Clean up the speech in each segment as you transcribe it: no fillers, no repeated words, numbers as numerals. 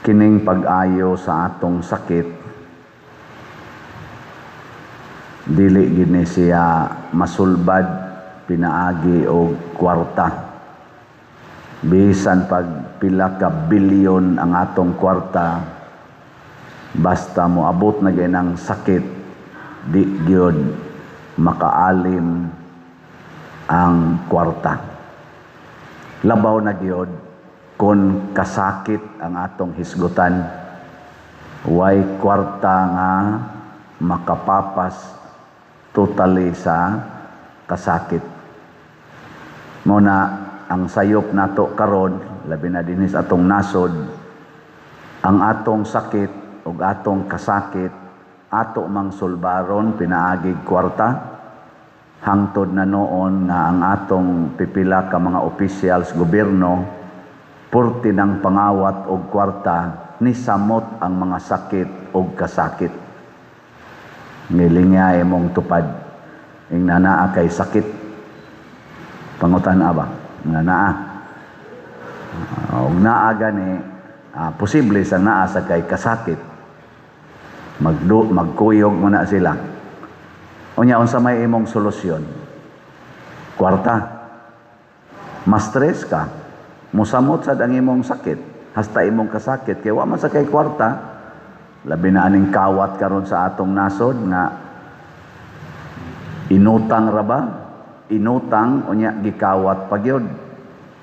Kining pag-ayo sa atong sakit, dili gini siya masulbad pinaagi og kwarta. Bisan pag pila ka bilyon ang atong kwarta, basta moabot na gyud ang sakit, di gyud makaalim ang kwarta. Labaw na gyud kung kasakit ang atong hisgutan, way kwarta nga makapapas totally sa kasakit. Muna ang sayop nato karon, labi na dinhi sa atong nasod, ang atong sakit ug atong kasakit ato mang sulbaron pinaagig kwarta. Hangtod na noon nga ang atong pipila ka mga opisyals gobyerno purti ng pangawat og kwarta, ni samot ang mga sakit og kasakit. Ngilingya imong tupad ing nanaa kay sakit. Pangutan ba? Nga naa. Og naa gani, posible sa naa sa kay kasakit. Magkuyog mo na sila. Unya, unsa may imong solusyon? Kwarta. Ma-stress ka. Musamot sad ang imong sakit, hasta imong kasakit kay wa man sa kay kwarta. Labi na aning kawat karon sa atong nasod nga inutang ra ba? Inutang unya gikawat pa gyud.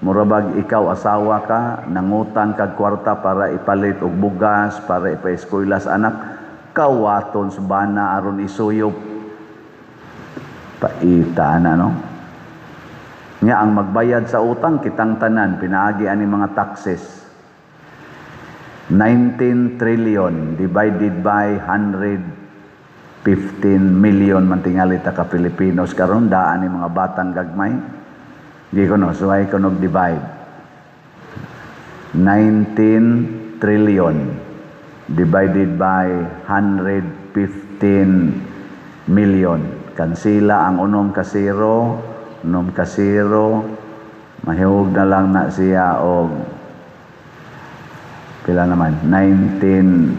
Mura bag ikaw asawa ka, nangutang kag kwarta para ipalit og bugas, para ipa-eskwela sa anak, kawaton sa bana aron isuyop. Paita na, no? Nga ang magbayad sa utang kitang tanan pinaagi ani mga taxes. 19 trillion divided by 115 million man tingali ta ka Pilipinos karon, daan ni mga batang gagmay. Di ko no, suway ko nog divide. 19 trillion divided by 115 million. Kansila ang unom ka zero, unom ka zero, mahihug na lang na siya og pila naman, 19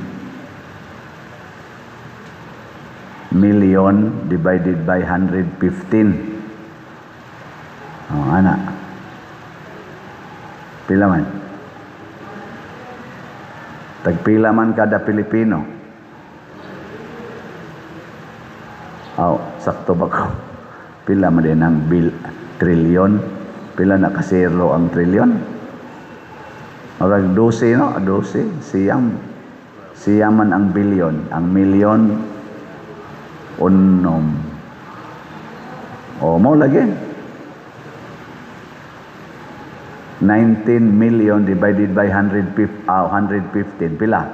million divided by 115. Oh, ana. Pila man? Tagpila man kada Pilipino? Oh, sakto ba ko? Pila man din ang bil, trilyon? Pila na kasero ang trilyon? Marag 12, no? 12. Siyam. Siyam man ang bilyon. Ang milyon, unom. O, mo lagi. 19 million divided by 115. Pila?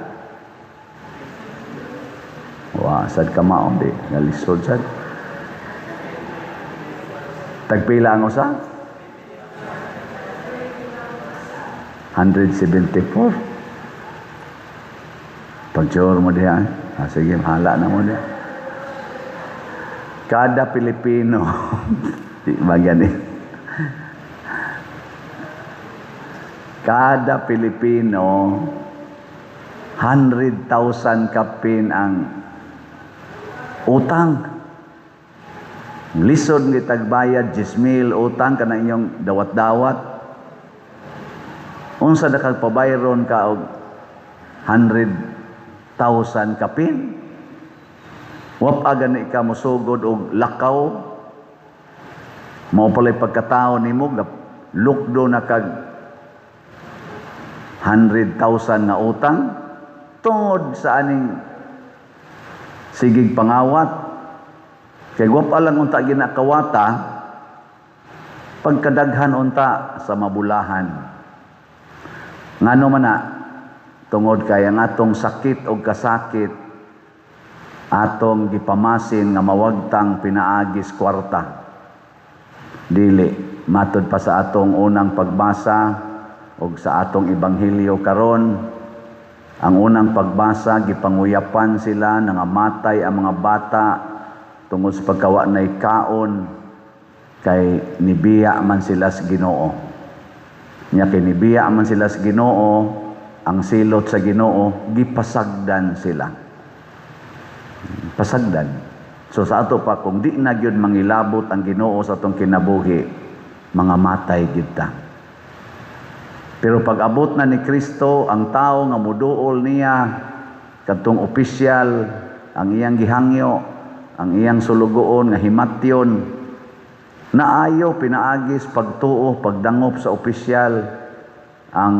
Wa, sad ka maong di. Nalisod sad. Tagpila ang usa? 174. Pag-sure mo diha. Ah, sige, mahala na mo diha. Kada Pilipino, di ba gani? Kada Pilipino, 100,000 kapin ang utang. Lisod ni tagbayad, 10,000 utang ka na inyong dawat-dawat. Unsa na kag pabayron ka og 100,000 kapin? Wap aga ni ka mosugod og lakaw. Mao pala'y pagkatao nimo, lukdo na kag 100,000 nga utang tungod sa aning sigig pangawat. Kay wap lang unta ginakawata, pagkadaghan unta sa mabulahan. Ngano man na, tungod kay ang atong sakit og kasakit atong gipamasin nga mawagtang pinaagis kwarta. Dili matud pa sa atong unang pagbasa og sa atong ebanghelyo karon, ang unang pagbasa gipanguyapan sila, nangamatay ang mga bata tungod sa pagkawa nay kaon kay nibiya man sila sa Ginoo. Nya kinibiya man sila sa Ginoo, ang silot sa Ginoo, gipasagdan sila. Pasagdan. So sa ato pa, kung di na gyud mangilabot ang Ginoo sa atong kinabuhi, mga matay gyud ta. Pero pag abot na ni Kristo, ang tao nga muduol niya, kadtong opisyal, ang iyang gihangyo, ang iyang sulugoon nga himatyon, naayo pinaagis pagtuo, pagdangop sa opisyal, ang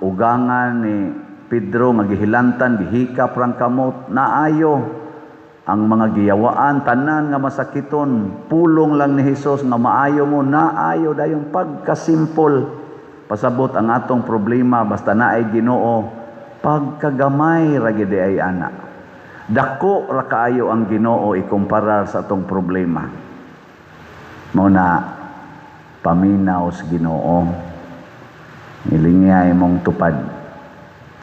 ugangan ni Pedro nga gihilantan, gihikap rang kamot, naayo ang mga giyawaan, tanan nga masakiton, pulong lang ni Hesus nga maayo mo, naayo dayong pagkasimpol. Pasabot ang atong problema basta naay Ginoo, pagkagamay ra gid ay ana. Dako ra kaayo ang Ginoo ikumparar sa atong problema. Mao na paminaw sa Ginoo. Ilingya imong tupad.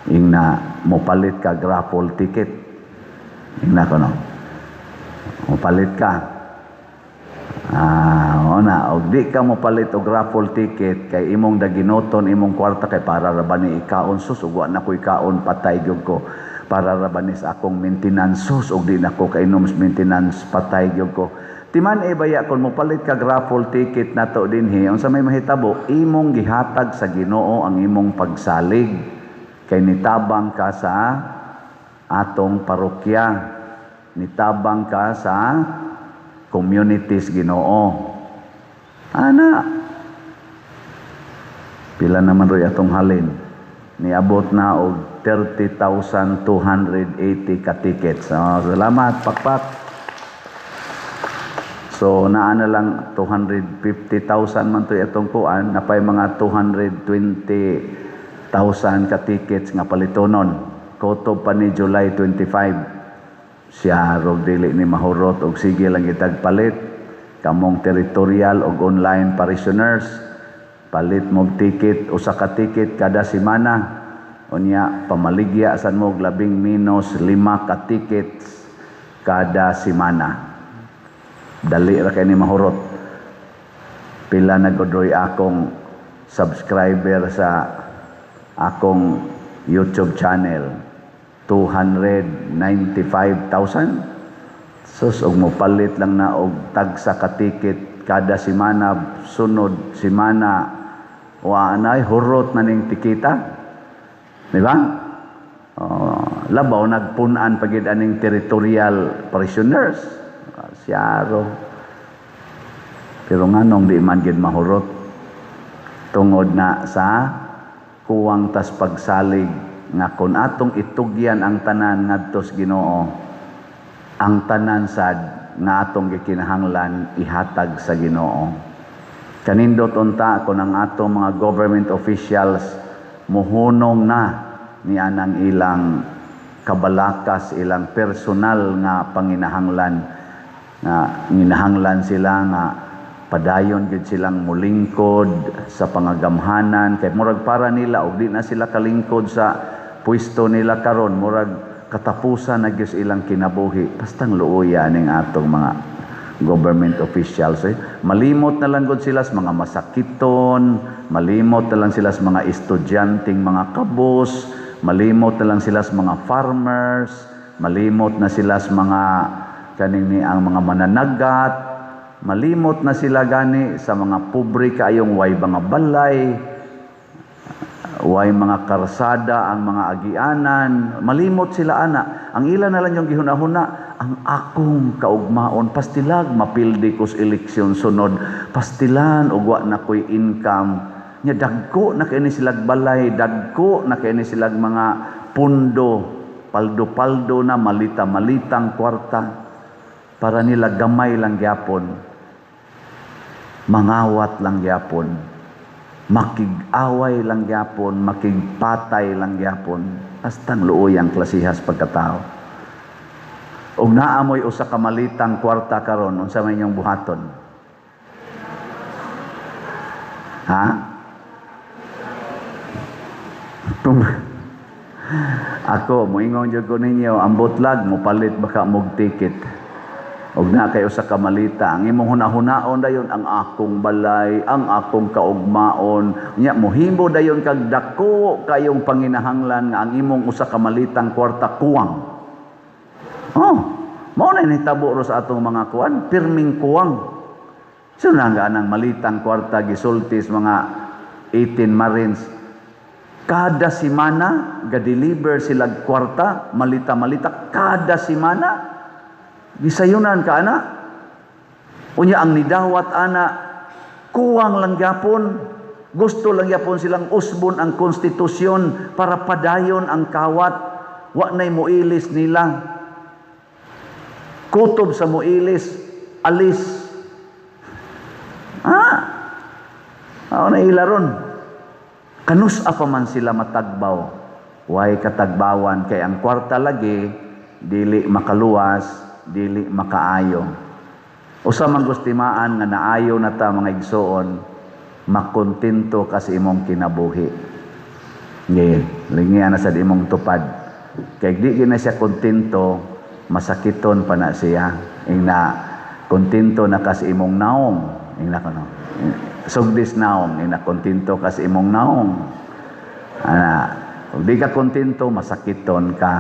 Ingna mopalit ka raffle ticket. Ingna ko no. Mopalit ka. Ah, na, og di ka mopalit og raffle ticket kay imong daginoton imong kwarta kay para ra ba ni ikaon, sus, ug wa na ko ikaon, patay gyud ko. Para ra ba ni sa akong maintenance, sus, ug di na ko kainom sa maintenance, patay gyud ko. Timan e baya kon mopalit kag raffle ticket nato dinhi, unsa may mahitabo, imong gihatag sa Ginoo ang imong pagsalig kay nitabang ka sa atong parokya, nitabang ka sa communities Ginoo. Ana, pila naman roy atong halin? Niabot na og 30,280 ka tickets. Oh, salamat, pakpak. So naa na lang 250,000 man to atong kuan, napay mga 220,000 ka tickets nga palitonon. Kutob pa ni July 25. Siya rog dili ni mahurot og sige lang itag palit kamong territorial og online parishioners, palit mog ticket, usa ka ticket kada semana. Unya pamaligya san mo og labing minus 5 ka tickets kada semana. Dali ra kay ni mahurot. Pila na gud akong subscriber sa akong YouTube channel? 295,000. Sus, og mopalit lang na og tagsa ka ticket kada semana, sunod semana wa nay hurot na ning tikita, di ba? Oh, labaw nagpun-an pagid aning territorial parishioners. Siyaro. Pero nganong di man gid mahurot? Tungod na sa kuwang tas pagsalig nga kon atong itugyan ang tanan ngadto sa Ginoo, ang tanan sad nga atong gikinahanglan ihatag sa Ginoo. Kanindot unta kon ang atong mga government officials muhunong na ni anang ilang kabalakas, ilang personal nga panginahanglan, nga nginahanglan sila nga padayon gyud silang mulingkod sa pangagamhanan kay murag para nila og di na sila kalingkod sa pwesto nila karon, murag katapusan na gyud ilang kinabuhi. Bastang luoya ning atong mga government officials eh. Malimot na lang gud sila sa mga masakiton, malimot na lang sila sa mga estudyanteng mga kabos, malimot na lang sila sa mga farmers, malimot na sila sa mga kaning ni ang mga mananagat, malimot na sila gani sa mga pobre kaayong way mga balay, way mga karsada ang mga agianan, malimot sila ana. Ang ila na lang yung gihuna-huna, ang akong kaugmaon, pastilag mapildi ko sa eleksyon sunod, pastilan og wa na ko'y income. Nya dagko na kay ni silag balay, dagko na kay ni silag mga pundo, paldo-paldo na, malita-malitang kwarta, para nila gamay lang gyapon, mangawat lang gyapon, makig-away lang gyapon, makigpatay lang gyapon. Hastang luoy ang klasihas pagkatao. Og naamoy usa ka malitang kwarta karon, unsa may inyong buhaton? Ha? Ako, moingon jud ko ninyo, ambot lag mopalit baka mog ticket. Og na kay usa ka malita, ang imong hunahunaon dayon ang akong balay, ang akong kaugmaon. Nya mohimo dayon kag dako kayong panginahanglan nga ang imong usa ka malitang kwarta kuwang. Oh, mao na nahitabo ro sa atong mga kuan, pirming kuwang. So na nga anang malitang kwarta gisulti sa mga 18 Marines. Kada simana ga-deliver sila kwarta, malita-malita kada simana. Gisayunan ka ana. Unya ang nidawat ana kuwang lang gyapon. Gusto lang gyapon silang usbon ang konstitusyon para padayon ang kawat. Wa nay moilis nila. Kutob sa moilis, alis. Ah, ako na ila ron. Kanus-a pa man sila matagbaw? Way katagbawan kay ang kwarta lagi dili makaluwas, dili makaayo. Usa man gustimaan nga naayo na ta, mga igsoon, makontento ka sa imong kinabuhi. Nge, lingian na sa imong tupad. Kay di na siya kontento, masakiton pa na siya. Ingna, kontento na ka sa imong naong. Ingna ko no. Sugdis naong, ingna kontento ka sa imong naong. Ana, kung di ka kontento, masakiton ka.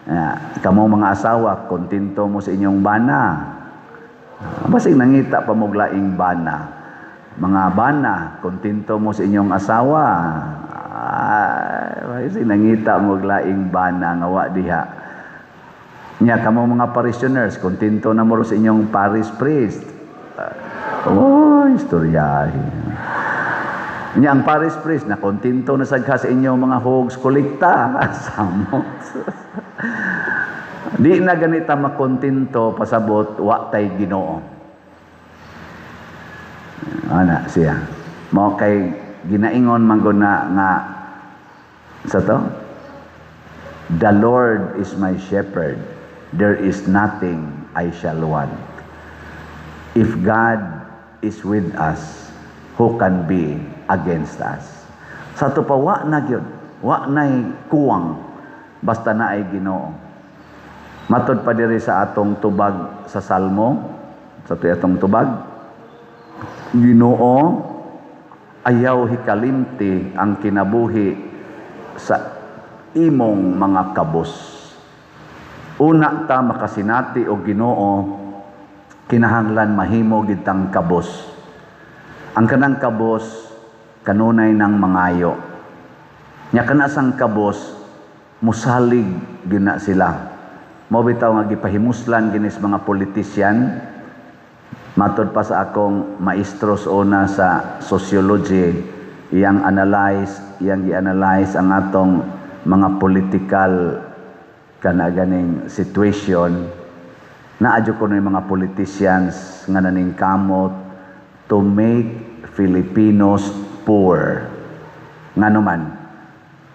Ana, kamo mga asawa, kontento mo sa inyong bana. Basig nangita pa mo laing bana. Mga bana, kontento mo sa inyong asawa. Ah, basig nangita mo laing bana nga wa diha. Nya kamo mga parishioners, kontento na mo sa inyong parish priest. Oh, istorya. Nya ang parish priest na kontento na sagka sa inyong mga hogs kolekta. Samot. Di na ganita makontento, pasabot wa tay Ginoo. Ana siya. Mao kay ginaingon man gud na nga sa to, "The Lord is my shepherd. There is nothing I shall want." If God is with us, who can be against us? Sa ato pa, wa na gyud, wa na'y kuwang basta naay Ginoo. Matod pa diri sa atong tubag sa Salmo, sa to atong tubag, "Ginoo, ayaw hikalimti ang kinabuhi sa imong mga kabos." Una ta makasinati og Ginoo, kinahanglan mahimo gid tang kabos. Ang kanang kabos kanunay nang mangayo. Nya kana sang kabos musalig gina sila. Mao bitaw nga gipahimuslan ginis mga politician. Matod pa sa akong maestros una sa sociology, iyang gi-analyze ang atong mga political kana ganing situation, naa jud kuno yung mga politicians nga naningkamot to make Filipinos poor. Ngano man?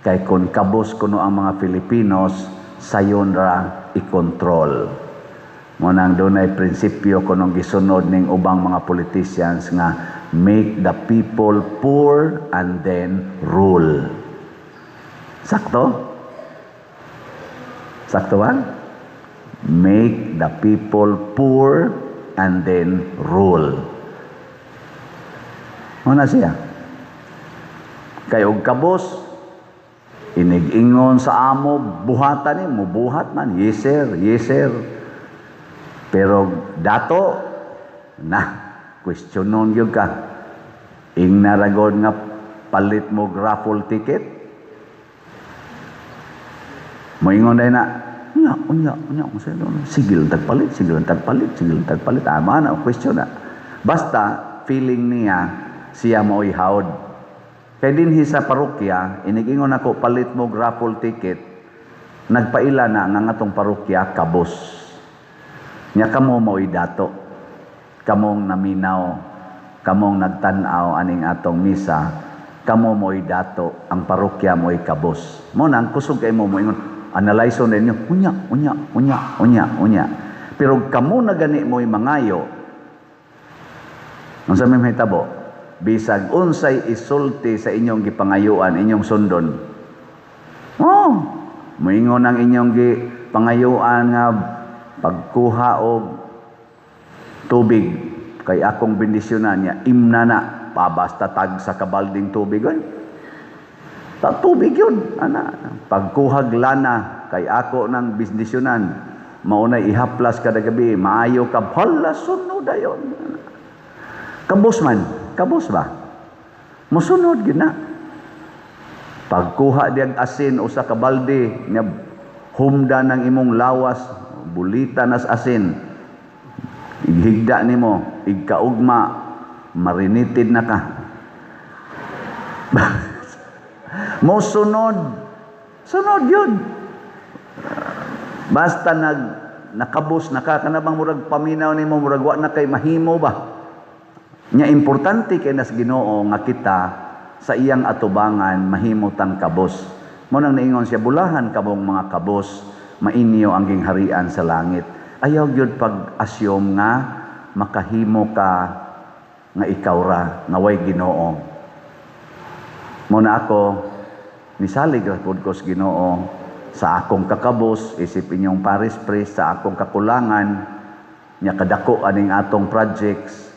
Kay kung kabos kuno ang mga Filipinos, sayon ra i-control. Mo nang dunay prinsipyo kunong gisunod ning ubang mga politicians nga make the people poor and then rule. Sakto? Sakto ba? Make the people poor and then rule. Mo na siya. Kay og kabos, inig-ingon sa amo, buhatan ni, mubuhat man. "Yes sir, yes sir." Pero dato, na, questionon gyud ka. Ingna ra god nga palit mo raffle ticket. Moingon dahil na, unya, unya, unya, unya, sigil tagpalit, sigil tagpalit, sigil tagpalit. Tama na, question na. Basta, feeling niya, siya mo'y hawd. Kay dinhi sa parokya, inigingon ako palit mo raffle ticket, nagpaila na nga atong parokya kabos. Nya kamo mo'y dato. Kamong naminaw, kamong nagtan-aw aning atong misa, kamo mo'y dato, ang parokya mo'y kabos. Mo na ang kusog kay mo moingon, analyze ninyo, unya, unya, unya, unya, unya. Pero kamo na gani mo'y mangayo, unsa may mahitabo? Bisag unsay isulti sa inyong gipangayuan, inyong sundon. Oh, moingon ang inyong gipangayuan nga pagkuha og Tubig kay akong bendisyonan niya, imna na pa basta tag sa kabalding tubig oy. Ta tubig yun ana. Pagkuhag lana kay ako ng bendisyonan, maunay ihaplas kada gabi, maayo ka, hala, sunod dayon. Kabos man, kabos ba? Musunod gyud na. Pagkuha diyag asin usa ka balde nya, humda ng imong lawas, bulita nas asin. Ighigda nimo, igkaugma, marinated na ka. Mosunod. Sunod yun. Basta nakabos na ka, kana bang murag paminaw nimo, murag wa na kay mahimo ba? Nya importante kay nas Ginoo nga kita sa iyang atubangan mahimo tang kabos. Mo nang niingon siya, "Bulahan kamong mga kabos, mainyo ang gingharian sa langit." Ayaw gyud pag-assume nga makahimo ka nga ikaw ra nga way Ginoo. Mo na ako nisalig ra pud ko sa Ginoo sa akong kakabos isip inyong parish priest, sa akong kakulangan nya kadako aning atong projects.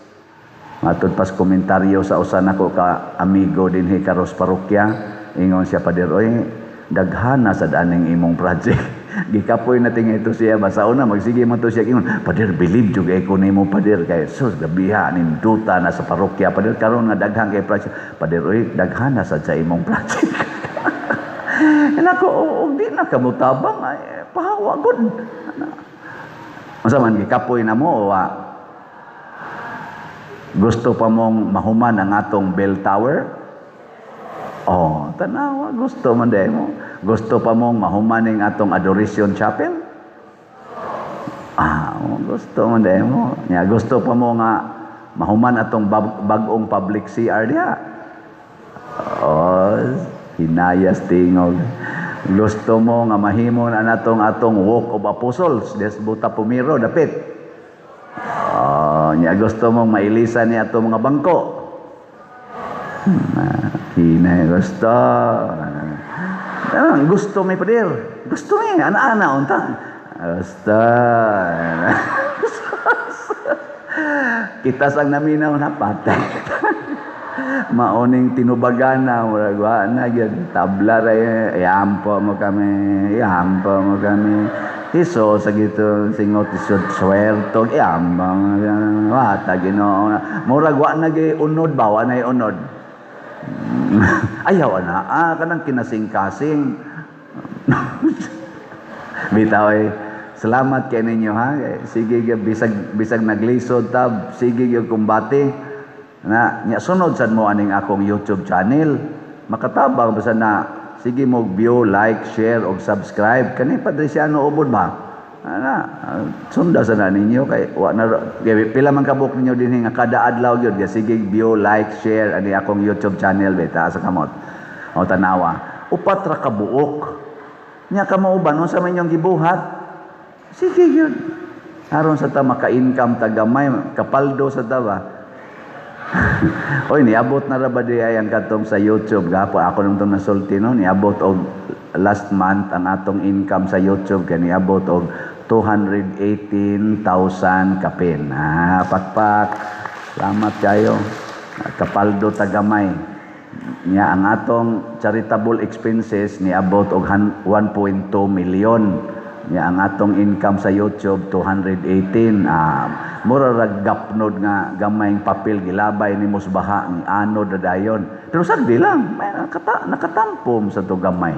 Matod pas komentaryo sa usa nako ka amigo dinhi karos parokya, ingon siya, "Pader, oy, daghana sad aning imong project." Gikapoy na tingi ito siya basta una magsige man to siya ingon, "Pader, believe jud kay ko nimo, pader, kay sus gabiha ninduta na sa parokya, pader, karon nga daghan kay project. Pader, oy, daghana sad sa imong project." Nako, og di na kamutabang ay pahawa gud. Unsa man, gikapoy na mo o wa? Gusto pa mong mahuman ang atong bell tower? Oh, tanawa, gusto man diay mo. Gusto pa mong mahuman ang atong Adoration Chapel? Ah, oh, gusto man diay mo. Nya, gusto pa mo nga mahuman atong bag-ong public CR diha? Oh, hinayas tingog. Gusto mo nga mahimo na natong atong Walk of Apostles des Buta Pumiro dapit? Oh, nya gusto mong mailisan ni atong mga bangko? Hinay gusto. Ah, gusto may pader. Gusto mi ana-ana unta. Gusto. Kita sang naminaw na patay. Maoning tinubagana, murag wa na gyud, tabla ra, iampo mo kami, iampo mo kami. Iso sa gito singot isod swerto, iampo wa ta Ginoo. Murag wa na gyud unod ba, wa na unod. Ayaw ana, kanang kinasing-kasing. Bitaw eh, salamat kay ninyo ha. Sige gyud bisag bisag naglisod tab, sige gyud kumbate. Na nya sunod sad mo aning akong YouTube channel. Makatabang basta na sige mo view, like, share og subscribe. Kani Padriciano Ubod ba? Ana, sunda sa na ninyo kay wa na kay pila man kabuk ninyo dinhi nga kada adlaw gyud sige view, like, share ani akong YouTube channel beta sa kamot. O tanawa. Upat ra ka buok. Nya kamo uban unsa man inyong gibuhat? Sige gyud. Aron sa ta maka-income ta gamay, kapaldo sa ta ba? Oy, niabot na ra ba di ay ang katong sa YouTube gapon ako nung tong nasulti no, niabot og last month ang atong income sa YouTube kay niabot og 218,000 kapin. Ah, pakpak. Salamat kayo. Kapaldo tagamay. Nya ang atong charitable expenses niabot og 1.2 million. Nya ang atong income sa YouTube 218. Ah, mura ra gapnod nga gamayng papel gilabay nimo sa baha ni anod na dayon. Pero sagdi lang, may nakatampom sa to gamay.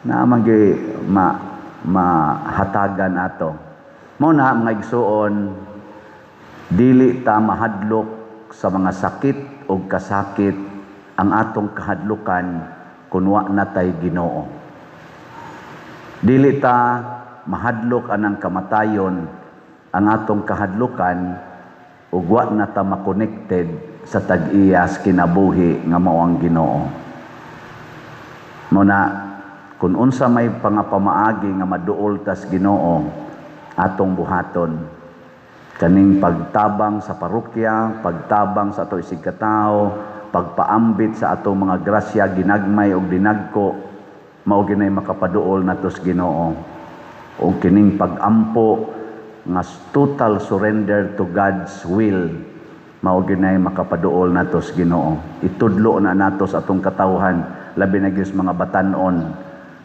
Na man gyud ma mahatagan ato. Mao na mga igsuon, dili ta mahadlok sa mga sakit o kasakit, ang atong kahadlukan kun wa na tay Ginoo. Dili ta mahadlok anang kamatayon, ang atong kahadlukan ug wa na ta makonekted sa tag-iyas kinabuhi nga mao ang Ginoo. Mo na kun unsa may pangapamaagi nga maduol tas Ginoo, atong buhaton kaning pagtabang sa parokya, pagtabang sa ato isig katawo, pagpaambit sa atong mga grasya ginagmay og dinagko, mao ginay makapaduol nato sa Ginoo. Og kining pagampo nga total surrender to God's will mao gyud makapaduol nato sa Ginoo. Itudlo na nato sa atong katawhan, labi na gyud sa mga batanon,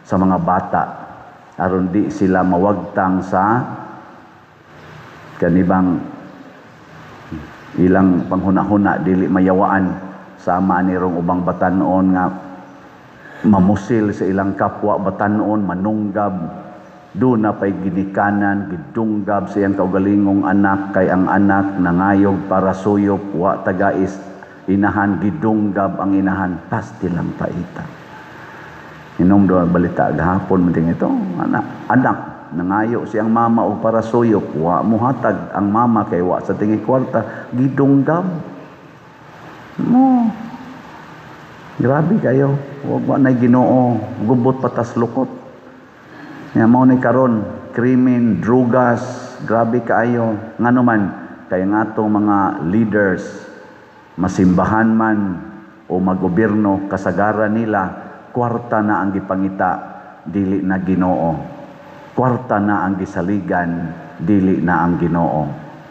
sa mga bata, aron di sila mawagtang sa kanibang ilang panghuna-huna, dili mayawaan sama ani rong ubang batanon nga mamusil sa ilang kapwa batanon, manunggab. Duna pay ginikanan gidunggab sa iyang kaugalingong anak kay ang anak nangayog parasuyop, wa tagais inahan, gidunggab ang inahan. Pastilang paita. Inom do ang balita gahapon man ito, anak anak nangayo siyang mama og parasuyop, wa muhatag ang mama kay wa sa tingi kwarta, gidunggab mo. Grabe kayo. Wa na Ginoo, gubot patas lukot. Ya mao ni karon krimen, drugas, grabe kaayo. Ngano man kay nga atong mga leaders, masimbahan man o magobyerno, kasagaran nila kwarta na ang gipangita, dili na Ginoo. Kwarta na ang gisaligan, dili na ang Ginoo.